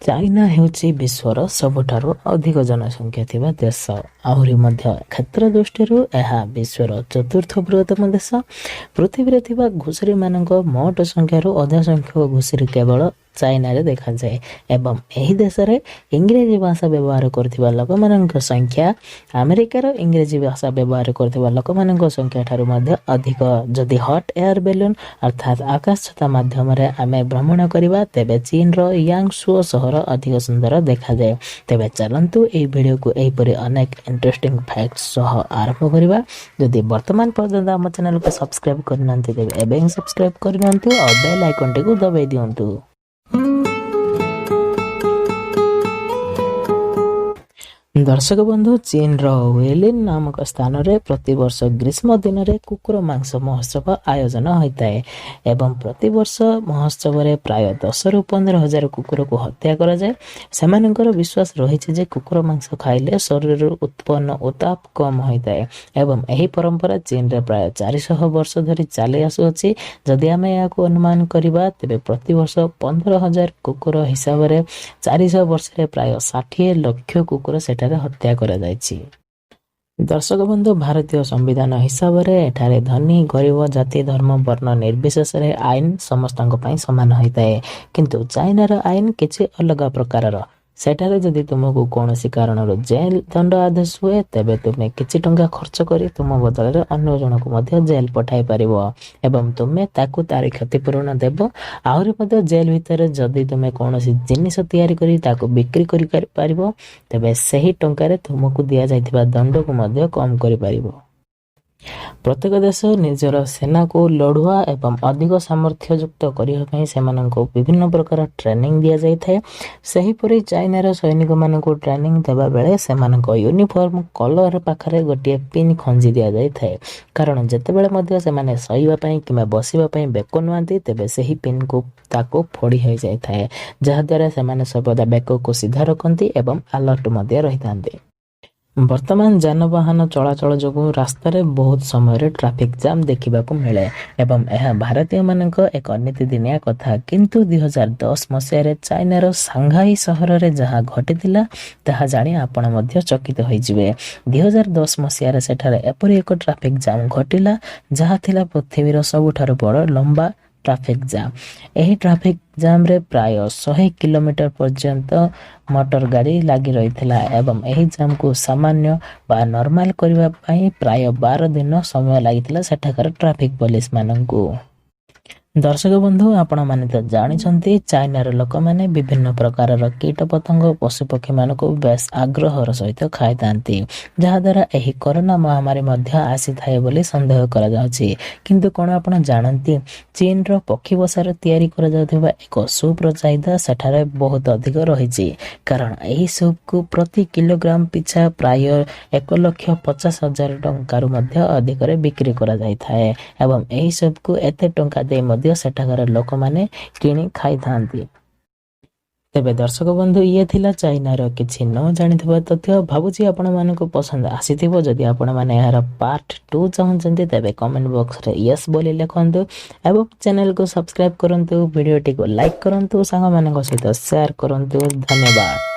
China ହେଉଛି ବିଶ୍ୱର ସବୁଠାରୁ ଅଧିକ ଜନସଂଖ୍ୟା ଥିବା ଦେଶ। ଆହୁରି ମଧ୍ୟ କ୍ଷେତ୍ର ଦୃଷ୍ଟିରୁ ଏହା ବିଶ୍ୱର ଚତୁର୍ଥ ବୃହତ୍ତମ ଦେଶ। ପୃଥିବୀରେ ଥିବା ଘୁଷୁରୀମାନଙ୍କ ମୋଟ ସଂଖ୍ୟାରୁ ଅଧା ସଂଖ୍ୟକ ଘୁଷୁରୀ କେବଳ ଚାଇନାରେ ଦେଖାଯାଏ ଏବଂ ଏହି ଦେଶରେ ଇଂରାଜୀ ଭାଷା ବ୍ୟବହାର କରୁଥିବା ଲୋକମାନଙ୍କ ସଂଖ୍ୟା ଆମେରିକାର ଇଂରାଜୀ ଭାଷା ବ୍ୟବହାର କରୁଥିବା ଲୋକମାନଙ୍କ ସଂଖ୍ୟା ଠାରୁ ମଧ୍ୟ ଅଧିକ। ଯଦି ହଟ୍ ଏୟାର ବେଲୁନ୍ ଅର୍ଥାତ୍ ଆକାଶ ଛତା ମାଧ୍ୟମରେ ଆମେ ଭ୍ରମଣ କରିବା, ତେବେ ଚୀନର ୟାଙ୍ଗସୁଓ ସହର ଅଧିକ ସୁନ୍ଦର ଦେଖାଯାଏ। ତେବେ ଚାଲନ୍ତୁ, ଏହି ଭିଡ଼ିଓକୁ ଏହିପରି ଅନେକ ଇଣ୍ଟରେଷ୍ଟିଂ ଫ୍ୟାକ୍ଟ ସହ ଆରମ୍ଭ କରିବା। ଯଦି ବର୍ତ୍ତମାନ ପର୍ଯ୍ୟନ୍ତ ଆମ ଚ୍ୟାନେଲକୁ ସବସ୍କ୍ରାଇବ୍ କରିନାହାନ୍ତି, ତେବେ ଏବେ ହିଁ ସବସ୍କ୍ରାଇବ୍ କରିନିଅନ୍ତୁ ଆଉ ବେଲ୍ ଆଇକନ୍ଟିକୁ ଦବାଇ ଦିଅନ୍ତୁ। ଦର୍ଶକ ବନ୍ଧୁ, ଚୀନର ୱେଲିନ୍ ନାମକ ସ୍ଥାନରେ ପ୍ରତିବର୍ଷ ଗ୍ରୀଷ୍ମ ଦିନରେ କୁକୁର ମାଂସ ମହୋତ୍ସବ ଆୟୋଜନ ହୋଇଥାଏ ଏବଂ ପ୍ରତିବର୍ଷ ମହୋତ୍ସବରେ ପ୍ରାୟ 10ରୁ 15 ହଜାର କୁକୁରକୁ ହତ୍ୟା କରାଯାଏ। ସେମାନଙ୍କର ବିଶ୍ୱାସ ରହିଛି ଯେ କୁକୁର ମାଂସ ଖାଇଲେ ଶରୀରରୁ ଉତ୍ପନ୍ନ ଉତ୍ତାପ କମ୍ ହୋଇଥାଏ ଏବଂ ଏହି ପରମ୍ପରା ଚୀନରେ ପ୍ରାୟ 400 ବର୍ଷ ଧରି ଚାଲି ଆସୁଅଛି। ଯଦି ଆମେ ଏହାକୁ ଅନୁମାନ କରିବା, ତେବେ ପ୍ରତିବର୍ଷ 15,000 କୁକୁର ହିସାବରେ 400 ବର୍ଷରେ ପ୍ରାୟ 60 ଲକ୍ଷ କୁକୁର ସେଠାରେ ହତ୍ୟା କରାଯାଇଛି। ଦର୍ଶକ ବନ୍ଧୁ, ଭାରତୀୟ ସମ୍ବିଧାନ ହିସାବରେ ଏଠାରେ ଧନୀ, ଗରିବ, ଜାତି, ଧର୍ମ, ବର୍ଣ୍ଣ ନିର୍ବିଶେଷରେ ଆଇନ ସମସ୍ତଙ୍କ ପାଇଁ ସମାନ ହୋଇଥାଏ। କିନ୍ତୁ ଚାଇନାର ଆଇନ କିଛି ଅଲଗା ପ୍ରକାରର। ସେଠାରେ ଯଦି ତୁମକୁ କୌଣସି କାରଣରୁ ଜେଲ ଦଣ୍ଡ ଆଦେଶ ହୁଏ, ତେବେ ତୁମେ କିଛି ଟଙ୍କା ଖର୍ଚ୍ଚ କରି ତୁମ ବଦଳରେ ଅନ୍ୟ ଜଣକୁ ମଧ୍ୟ ଜେଲ ପଠାଇ ପାରିବ ଏବଂ ତୁମେ ତାକୁ ତାର କ୍ଷତିପୂରଣ ଦେବ। ଆହୁରି ମଧ୍ୟ ଜେଲ ଭିତରେ ଯଦି ତୁମେ କୌଣସି ଜିନିଷ ତିଆରି କରି ତାକୁ ବିକ୍ରି କରିପାରିବ, ତେବେ ସେହି ଟଙ୍କାରେ ତୁମକୁ ଦିଆଯାଇଥିବା ଦଣ୍ଡକୁ ମଧ୍ୟ କମ୍ କରିପାରିବ। ପ୍ରତ୍ୟେକ ଦେଶ ନିଜର ସେନାକୁ ଲଢୁଆ ଏବଂ ଅଧିକ ସାମର୍ଥ୍ୟଯୁକ୍ତ କରିବା ପାଇଁ ସେମାନଙ୍କୁ ବିଭିନ୍ନ ପ୍ରକାର ଟ୍ରେନିଂ ଦିଆଯାଇଥାଏ। ସେହିପରି ଚାଇନାର ସୈନିକମାନଙ୍କୁ ଟ୍ରେନିଂ ଦେବା ବେଳେ ସେମାନଙ୍କ ୟୁନିଫର୍ମ କଲର ପାଖରେ ଗୋଟିଏ ପିନ୍ ଖଞ୍ଜି ଦିଆଯାଇଥାଏ, କାରଣ ଯେତେବେଳେ ମଧ୍ୟ ସେମାନେ ଶୋଇବା ପାଇଁ କିମ୍ବା ବସିବା ପାଇଁ ବେକ ନୁଆନ୍ତି, ତେବେ ସେହି ପିନ୍କୁ ତାକୁ ଫୋଡ଼ି ହୋଇଯାଇଥାଏ, ଯାହାଦ୍ୱାରା ସେମାନେ ସର୍ବଦା ବେକକୁ ସିଧା ରଖନ୍ତି ଏବଂ ଆଲର୍ଟ ମଧ୍ୟ ରହିଥାନ୍ତି। ବର୍ତ୍ତମାନ ଯାନବାହନ ଚଳାଚଳ ଯୋଗୁଁ ରାସ୍ତାରେ ବହୁତ ସମୟରେ ଟ୍ରାଫିକ୍ ଜାମ୍ ଦେଖିବାକୁ ମିଳେ ଏବଂ ଏହା ଭାରତୀୟମାନଙ୍କ ଏକ ନିତିଦିନିଆ କଥା। କିନ୍ତୁ 2010 ମସିହାରେ ଚାଇନାର ସାଂଘାଇ ସହରରେ ଯାହା ଘଟିଥିଲା, ତାହା ଜାଣି ଆପଣ ମଧ୍ୟ ଚକିତ ହୋଇଯିବେ। 2010 ମସିହାରେ ସେଠାରେ ଏପରି ଏକ ଟ୍ରାଫିକ୍ ଜାମ୍ ଘଟିଲା, ଯାହା ଥିଲା ପୃଥିବୀର ସବୁଠାରୁ ବଡ଼ ଲମ୍ବା ଟ୍ରାଫିକ୍ ଜାମ୍। ଏହି ଟ୍ରାଫିକ୍ ଜାମ୍ରେ ପ୍ରାୟ 100 କିଲୋମିଟର ପର୍ଯ୍ୟନ୍ତ ମୋଟର ଗାଡ଼ି ଲାଗି ରହିଥିଲା ଏବଂ ଏହି ଜାମ୍କୁ ସାମାନ୍ୟ ବା ନର୍ମାଲ କରିବା ପାଇଁ ପ୍ରାୟ 12 ଦିନ ସମୟ ଲାଗିଥିଲା ସେଠାକାର ଟ୍ରାଫିକ୍ ପୋଲିସମାନଙ୍କୁ। ଦର୍ଶକ ବନ୍ଧୁ, ଆପଣମାନେ ତ ଜାଣିଛନ୍ତି, ଚାଇନାର ଲୋକମାନେ ବିଭିନ୍ନ ପ୍ରକାରର କୀଟପତଙ୍ଗ, ପଶୁପକ୍ଷୀମାନଙ୍କୁ ବେଶ ଆଗ୍ରହର ସହିତ ଖାଇଥାନ୍ତି, ଯାହାଦ୍ୱାରା ଏହି କରୋନା ମହାମାରୀ ମଧ୍ୟ ଆସିଥାଏ ବୋଲି ସନ୍ଦେହ କରାଯାଉଛି। କିନ୍ତୁ କ'ଣ ଆପଣ ଜାଣନ୍ତି, ଚୀନର ପକ୍ଷୀ ବସାରେ ତିଆରି କରାଯାଉଥିବା ଏକ ସୁପ୍ର ଚାହିଦା ସେଠାରେ ବହୁତ ଅଧିକ ରହିଛି? କାରଣ ଏହି ସୁପ୍କୁ ପ୍ରତି କିଲୋଗ୍ରାମ ପିଛା ପ୍ରାୟ 1,50,000 ଟଙ୍କାରୁ ମଧ୍ୟ ଅଧିକରେ ବିକ୍ରି କରାଯାଇଥାଏ ଏବଂ ଏହି ସୁପ୍କୁ ଏତେ ଟଙ୍କା ଦେଇ ମଧ୍ୟ ସେଠାକାର ଲୋକମାନେ କିଣି ଖାଇଥାନ୍ତି। ତେବେ ଦର୍ଶକ ବନ୍ଧୁ, ଇଏ ଥିଲା ଚାଇନାର କିଛି ନ ଜାଣିଥିବା ତଥ୍ୟ। ଭାବୁଛି ଆପଣମାନଙ୍କୁ ପସନ୍ଦ ଆସିଥିବ। ଯଦି ଆପଣମାନେ ଏହାର ପାର୍ଟ 2 ଚାହୁଁଛନ୍ତି, ତେବେ କମେଣ୍ଟ ବକ୍ସରେ ୟେସ୍ ବୋଲି ଲେଖନ୍ତୁ ଏବଂ ଚ୍ୟାନେଲକୁ ସବସ୍କ୍ରାଇବ୍ କରନ୍ତୁ, ଭିଡ଼ିଓଟିକୁ ଲାଇକ୍ କରନ୍ତୁ, ସାଙ୍ଗମାନଙ୍କ ସହିତ ସେୟାର କରନ୍ତୁ। ଧନ୍ୟବାଦ।